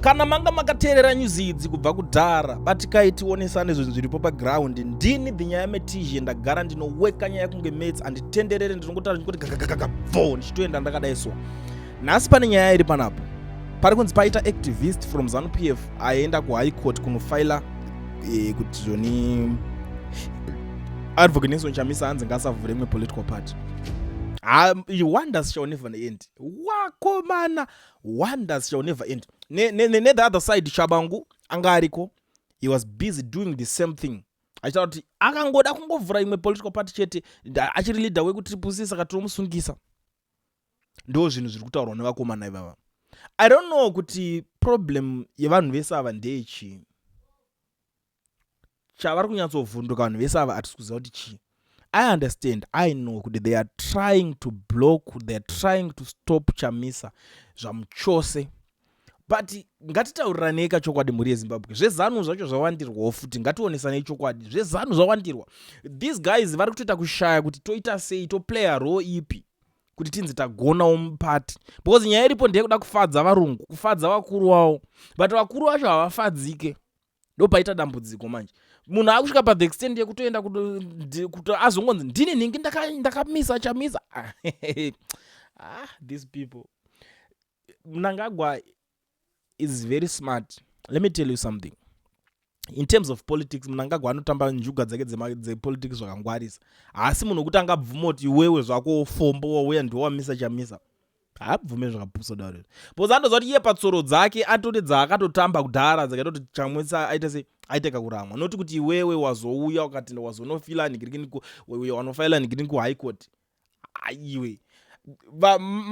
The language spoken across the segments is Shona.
Kana manga makateerera nyuzi idzi kubva kudhara, batikai tionesane zvinhu zviripo paground. Ndini the nyaya metizhe, ndagara ndinoweka nyaya kunge mates, handitenderere, ndinongotaura ndingoti gagagagaga bvo ndichitoenda ndakadai. So nhasi pane nyaya iri panapo, pari kunzi paita activist from ZANU PF aenda kuHigh Court kunofaila kuti zvoni Advocate Nelson Chamisa hanzi ngaasavhure imwe political party. Ha, wonders shall never end, wakomana, wonders shall never end. Ne the ne, ne other side, Tshabangu anga ariko, he was busy doing the same thing, achitaura kuti akangoda kungovhura imwe political party chete, achiri leader wekuTriple C, saka tinomusungisa. Ndo zvinhu zviri kutaurwa nevakomana ivava. I don't know kuti problem yevanhu vese ava ndeyechii, chavari kunyatsovhunduka vanhu vese ava, hatisi kuziva kuti chii. I understand, I know kuti they are trying to block, they are trying to stop Chamisa zvamuchose, but ngatitauriranei kachokwadi, mhuri yeZimbabwe. ZveZanu zvacho zvawandirwawo futi, ngationesanei chokwadi, zveZanu zvawandirwa. These guys vari kutoita kushaya kuti toita sei, toplaya role ipi kuti tinzi tagonawo mupati, because nyaya iripo ndeyekuda kufadza varungu, kufadza vakuru vavo, but vakuru vacho havafadzike. Ndo paita dambudziko manje. Munhu akusvika pathe extent yekutoenda kuti azongonzi ndini nhingi ndakamisa Chamisa. Ah, these people. Mnangagwa is very smart. Let me tell you something, in terms of politics, Mnangagwa anotamba njuga dzake dzepolitics zvakangwarisa. Haasi munhu wekuti angabvuma kuti iwewe zvako fombo wauya ndowamisa Chamisa. Haabvume zvakapusa daro, because anoziva kuti iye patsoro dzake atoti dzaakatotamba kudhara dzakaita kuti Chamisa aite sei, aite kakuramwa, noti kuti iwewe wazouya ukati wazonofila nhikirini, wanofaila nhikirini kuHigh Court. Aiwe,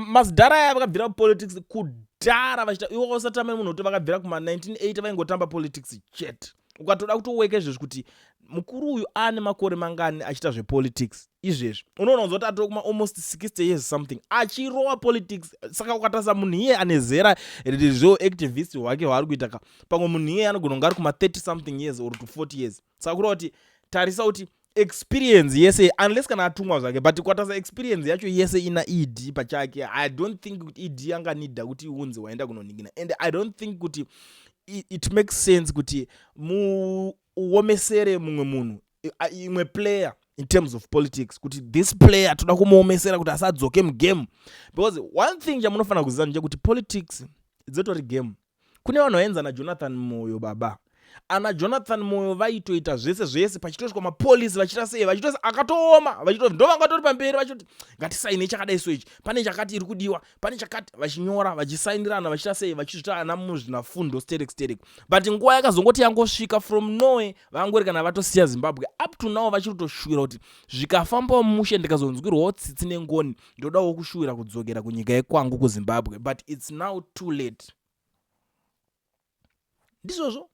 mazidhara aya vakabvira kupolitics kudhara vachiita, iwe usatame munhu kuti vakabvira kuma1980 vaingotamba politics chete. Ukatoda kutoweka izvezvi kuti mukuru uyu ane makore mangani achiita zvepolitics izvezvi, unoona kunza kuti atoo kuma almost 60 years something achirova politics. Saka ukatarisa munhu iye ane zera zveactivist hwake hwaari kuita ka, pamwe munhu iye anogona kunge ari kuma30 something years or to 40 years. Saka kureva kuti, tarisa kuti experience yese, unless kana atumwa zvake, but kwatarisa experience yacho yese ina ED pachake, I don't think kuti ED anganidha kuti unzi waenda kunoningina. And I don't think kuti it makes sense kuti muomesere mumwe munhu, imwe player in terms of politics, kuti this player toda kumuomesera kuti asadzoke mugame. Because one thing chamunofanira kuziva ndechekuti politics dzotori game. Kune vanhu vaenza naJonathan Moyo, baba ana Jonathan Moyo vaitoita zvese zvese, pachitosvika mapolisi vachiita sei, vachito akatooma, vachito ndo vangatori pamberi vachiti ngatisaine chakadai, so ichi pane chakati iri kudiwa, pane chakati, vachinyora, vachisainirana, vachiita sei, vachizvita ana muzvinafundo sterek sterek. But nguva yakazongoti yangosvika, from nowhere vangori kana vatosiya Zimbabwe. Up to now vachiri kutoshuvira kuti zvikafambawo mushe, ndikazonzwirwawo tsitsi nengoni, ndodawo kushuvira kudzokera kunyika yekwangu kuZimbabwe, but it's now too late. Ndizvozvo.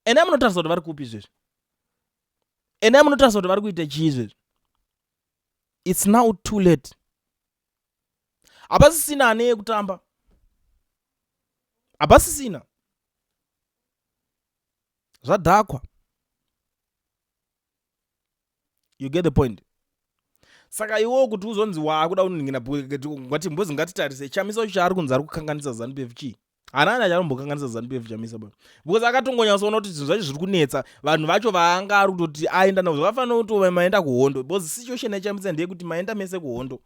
Endai munotarisa kuti vari kupi izvezvi, endai munotarisa kuti vari kuita chii izvezvi. It's now too late, hapasisina ane yekutamba, hapasisina, zvadhakwa. You get the point? Saka iwewo kuti uzonzi waakuda kuningina, ngati mbozi ngatitarise Chamisa chaari kunzi ari kukanganisa ZANU PF chii? Haana chanombokanganisa ZANU PF Chamisa ba, because akatongonyatsoona kuti zvinhu zvacho zviri kunetsa vanhu vacho vaanga ari kutoti aenda navo. Zvakafanira kuti maenda kuhondo, because situation yaChamisa ndeyekuti maenda mese kuhondo.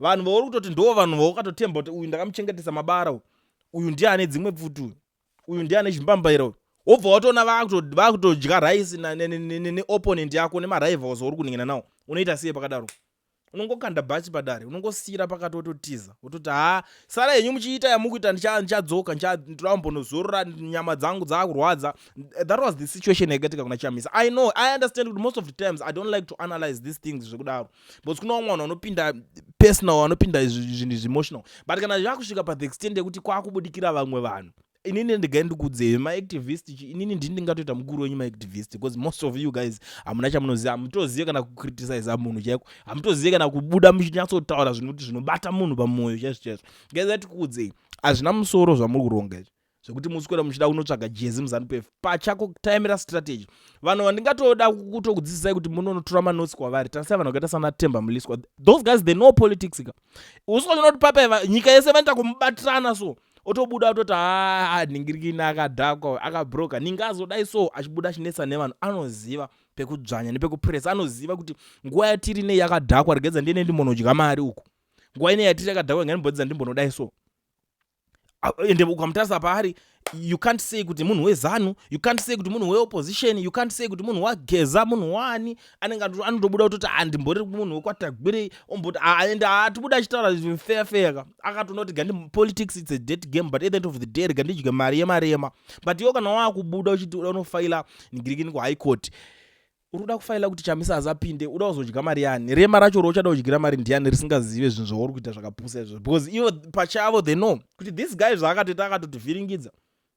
Vanhu vauri kutoti ndo vanhu vaukatotemba kuti uyu ndakamuchengetesa mabara, uyu ndiye ane dzimwe pfuti, uyu uyu ndiye ane chimbambaira, uyu wobva watoona vakutodya raisi neopponent yako, nemarivals uri kuningina nawo. Unoita sei pakadaro? Unongokanda bhachi padare, unongosiyira pakati, wototiza, wototi ha, sara henyu muchiita yamukuita, ndichadzoka, ndoda kumbonozorora, nyama dzangu dzaakurwadza. That was the situation yakaitika kuna Chamisa. I know, I understand kuti most of the times I don't like to analyze these things zvekudaro, because kuna vamwe vanhu vanopinda personal, vanopinda zvinhu zveemotional, but kana zvakusvika pathe extent yekuti kwakubudikira vamwe vanhu, inini ndigai ndikudzei maactivist, inini ndini ndingatoita mukuru wenyu maactivist, because most of you guys hamuna chamunoziva. Hamutozive kana kucriticiza munhu chaiko, hamutozive kana kubuda muchinyatsotaura zvinhu kuti zvinobata munhu pamwoyo chaizvo chaizvo. Ngaizati tikuudzei, hazvina musoro zvamuri kuronga izvi, zvekuti muswera muchida kunotsvaga jezi muZANU PF. Pachako taimira strategy. Vanhu vandingatoda kutokudzidzisai kuti munonotora manotsi kwavari, tarisai vanhu vakaita sana Temba Mliswa. Those guys, they know politics ka. Usikaona kuti papa nyika yese vanoita kumubatirana, so Otobuda ototi, "Haa, ningirikini akadhakwa, akabroka, ninga azodai." So achibuda achinetsa nevanhu, anoziva pekudzvanya nepekupresa. Anoziva kuti nguva yatiri nei yakadhakwa, regedza ndiende ndimbonodya mari uku. Nguva inei yatiri yakadhakwa, ngandimbodza ndimbonodai. So ende ukamutarisa paari, you can't say kuti munhu weZANU, you can't say kuti munhu weopposition, you can't say kuti munhu waGeza, munhu waani. Anenge anotobuda kutoti handimbori munhu wekwaTagwirei, omboti ende atibuda achitaura fair fair ka. Akatoona kuti gandi politics, it's a dirty game, but at the end of the day, rega ndidye mari yemarema. But iwo kana waakubuda uchiti uda unofaila nigirikini kuHigh Court, uri kuda kufaila kuti Chamisa asapinde, uda kuzodya mari yani? Rema racho rouchada kudyira mari ndiani risingazive zvinhu zvauri kuita zvakapusa izvozvo? Because ivo pachavo they know kuti this guy zvaakatoita akatotivhiringidza.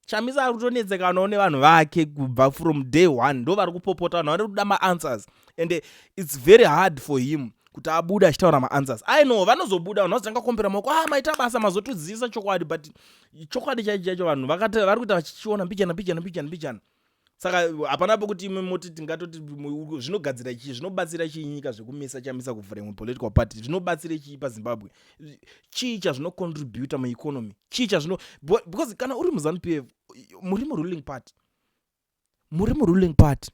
Chamisa ari kutonetsekanawo nevanhu vake kubva from day one. Ndo vari kupopota, vanhu vari kuda maanswers, and it's very hard for him kuti abude achitaura maanswers. I know vanozobuda, vanhu vazotanga kuombera maoko, "Ah, maita basa, mazotidzivisa chokwadi." But chokwadi chaicho chaicho vanhu vari kuita vachichiona mbichana mbichana mbichana mbichana. Saka hapana pokuti imi moti tingatoti zvinogadzira chii, zvinobatsira chii nyika zvekumisa Chamisa kuvhura imwe political party? Zvinobatsire chii paZimbabwe? Chii chazvinocontributa mueconomy? Chii chazvino, because kana uri muZANU PF, muri muruling party, muri muruling party,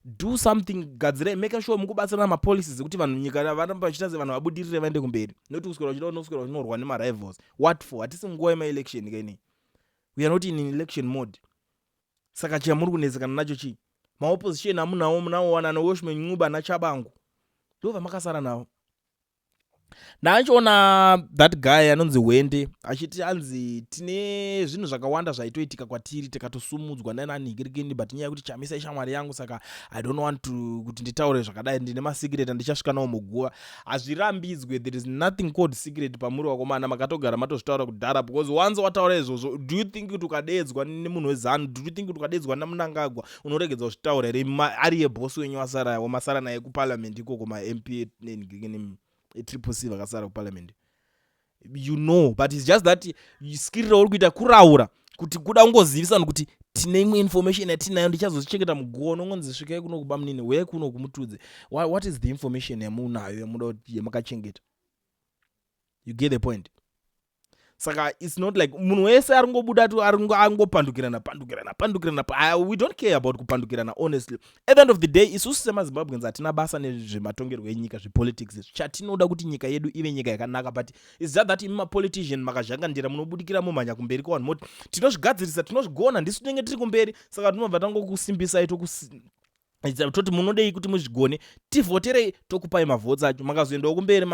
do something, gadzirai, make sure mukubatsirana mapolicies ekuti vanhu nyika varamba vachiita se vanhu vabudirire, vaende kumberi, nekuti kuswera uchida unoswera uchinorwa nemarivals. What for? Hatisi nguva yemaelection kainei. We are not in election mode. Saka chamuri kunetsekana nacho chii? Maopposition amunawo, munawo wana Welshman Ncube naTshabangu, ndo vamakasara navo. Ndachiona that guy anonzi Wende achiti anzi tine zvinhu zvakawanda zvaitoitika kwatiri, tikatosumudzwa nananhikirikini, but nyaya yekuti Chamisa ishamwari yangu, saka I don't want to kuti nditaure zvakadai, ndine masecret andichasvika nawo muguva. Hazvirambidzwe. There is nothing called secret pamuri wakomana. Makatogara matozvitaura kudhara, because once wataura izvozvo, do you think kuti ukadedzwa nemunhu weZANU, do you think kuti ukadedzwa naMnangagwa unoregedza kuzvitaura here, ari yebosi wenyu wasara wamasara naye kuparliament ikoko, maMP nenhikirikini eTriple C vakasara kuparliament? You know, but it's just that skiri rauri kuita kuraura kuti kuda kungozivisa vanhu kuti tine imwe information yatinayo, ndichazozichengeta muguva. Unongonzi, "Svikai kuno kuba munini, uyai kuno kumutudze." What is the information yamunayo yamuda kuti yamakachengeta? You get the point? Saka it's not like munhu wese ari ngobuda ti angopandukirana pandukirana pandukirana. We don't care about kupandukirana, honestly. At the end of the day, isusu semaZimbabweans hatina basa nezvematongerwo enyika, zvepolitics izvi. Chatinoda kuti nyika yedu ive nyika yakanaka. But it's just that imi mapolitician makazhangandira, munobudikira mumhanya kumberi kwavanhu, moti tinozvigadzirisa, tinozvigona, ndisu tinenge tiri kumberi. Saka tinobva tangokusimbisai, toti munodei kuti muzvigone, tivhoterei, tokupai mavhotsi acho. Makazoendawo kumberi,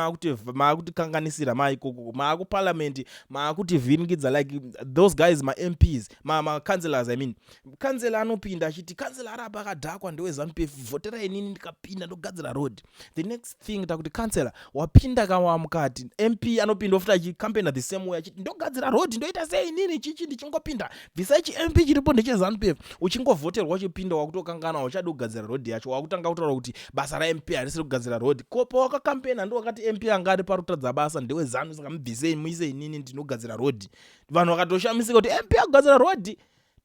maakutikanganisira maaikoko, maakuparliament, maakutivhiringidza like those guys, maMPs, macouncillors. I mean, councillor anopinda achiti councillor ari apa akadhakwa, ndeweZANU PF, vhoterai inini, ndikapinda ndogadzira road. The next thing takuti councillor wapinda kawa mukati, MP anopinda ofuta achicampaigna the same way, achiti ndogadzira road, ndoita sei inini chichi, ndichingopinda bvisai chiMP chiripo ndecheZANU PF. Uchingovhoterwa uchipinda, wakutokangana, uchadi kugadzira road yacho, wakutanga kutaura kuti basa raMP harisi kugadzira road. Ko pawakacampaigna ndo wakati MP anga ari parutadza basa ndeweZANU, saka mubvisei muise inini, ndinogadzira road. Vanhu vakatoshamisika kuti MP akugadzira road,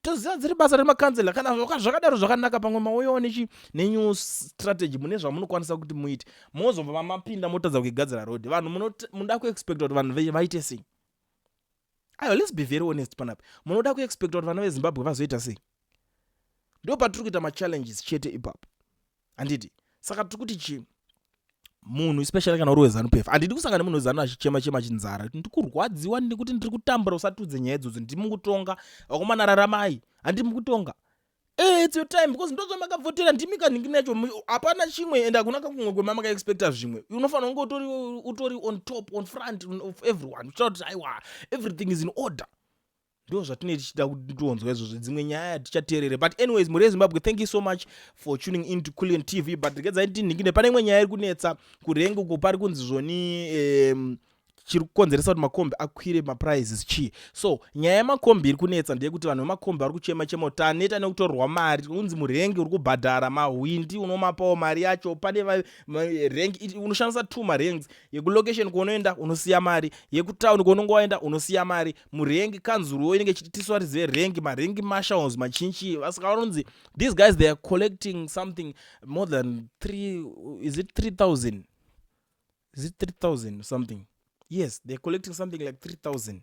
toziva dziri basa remakansela. Kana zvakadaro zvakanaka, pamwe mauyawo nenew strategy, mune zvamunokwanisa kuti muite. Mozobva mapinda motadza kuigadzira road. Vanhu munoda kuexpecta kuti vanhu vaite sei? Aiwa, let's be very honest panapa. Munoda kuexpecta kuti vana veZimbabwe vazoita sei? Ndo patiri kuita machallenges chete ipapo, handiti? Saka tiri kuti chii? Munhu, especially kana uri weZANU PF, handidi kusangana nemunhu weZANU achichema chema chinzara kuti ndikurwadziwa nekuti ndiri kutambura. Usatiudze nyaya idzodzo, ndimi kutonga vakomana, raramai, handimi kutonga. It's your time, because ndozvamakavhotera, ndimi kanhingi yacho, hapana chimwe, ende hakuna kakumwe kwemamakaexpecta zvimwe. Unofanira kunge utori on top, on front of everyone, uchitaura kuti aiwa, everything is in order. Ndo zvatinee tichida kutonzwa izvozvo. Dzimwe nyaya tichateerere. But anyways, mhuri yeZimbabwe, thank you so much for tuning in to Culion TV. But regedzai tinhingine, pane imwe nyaya iri kunetsa kurank uko. Pari kunzi zvoni chiri kukonzeresa kuti makombi akwire maprices chii? So nyaya yemakombi iri kunetsa ndeyekuti vanhu vemakombi vari kuchema chema, taneta nekutorwa mari. Unzi murank uri kubhadhara mahwindi, unomapawo mari yacho. Pane rank unoshandisa two maranks, yekulocation kwaunoenda unosiya mari, yekutauni kwaunonge waenda unosiya mari. Murank kanzuruwo inenge ichiti tiswarizive rank, marank marshals machinchi. Saka vanonzi these guys, they are collecting something more than three, is it 3000? Is it 3000 something? Yes, they're collecting something like 3000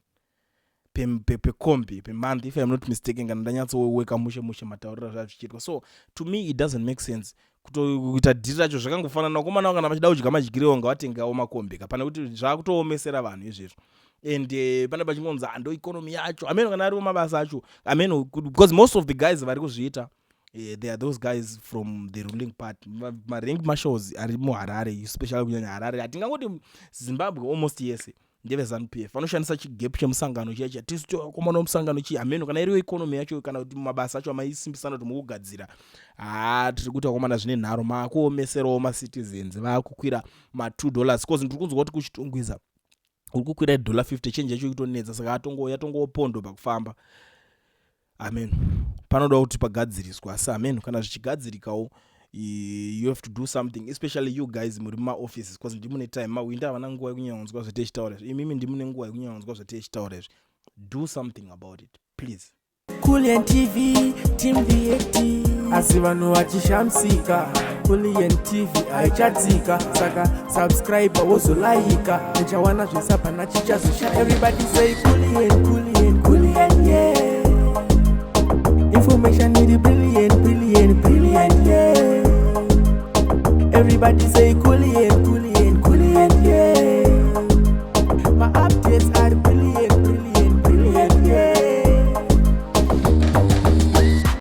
per Pekombi pemonth, if I'm not mistaken, kana ndanyatsoweka mushe mushe matauriro azvaa zvichiitwa. So to me it doesn't make sense kutoita dhiri racho. Zvakangofanana, vakomana, kana vachida kudya madyirewo, ngavatengawo makombi ka, pane kuti zvakutoomesera vanhu izvezvo. And pane pachingonzi ando economy yacho, ameno kana ariwo mabasa acho, ameno, because most of the guys vari kuzviita, there are those guys from the ruling party, marank marshals ari muHarare especially, kunyanya Harare. Hatingangoti Zimbabwe almost yese ndeveZANU PF. Vanoshandisa chigap chemusangano chiya chiya, tisu tokomana musangano chii. Hameno kana iriyo economy yacho kana kuti mabasa acho amaisimbisana kuti mukugadzira. Ha, tiri kuti vakomana, zvine nharo, maakuomeserawo macitizens, vaakukwira ma$2, because ndiri kunzwa kuti kuChitungwiza uri kukwira dollar 50. Change yacho ikutonetsa, saka yatongopondo pakufamba. Amen, panoda kuti pagadziriswa, asi amen, kana zvichigadzirikawo, you have to do something, especially you guys muri mumaoffices, because ndimune time. Mahwindi havana nguva yekunyanzwa zvatechitaura izvi. Imimi ndimune nguva yekunyanzwa zvatechitaura izvi. Do something about it, please. Kulian TV, Team VAT. Asi vanhu vachishamisika, Kulian TV haichatsika. Saka subscribe, wozolaika, uchawana zvese, hapana chichazosha. Everybody say Kulian, Kulian.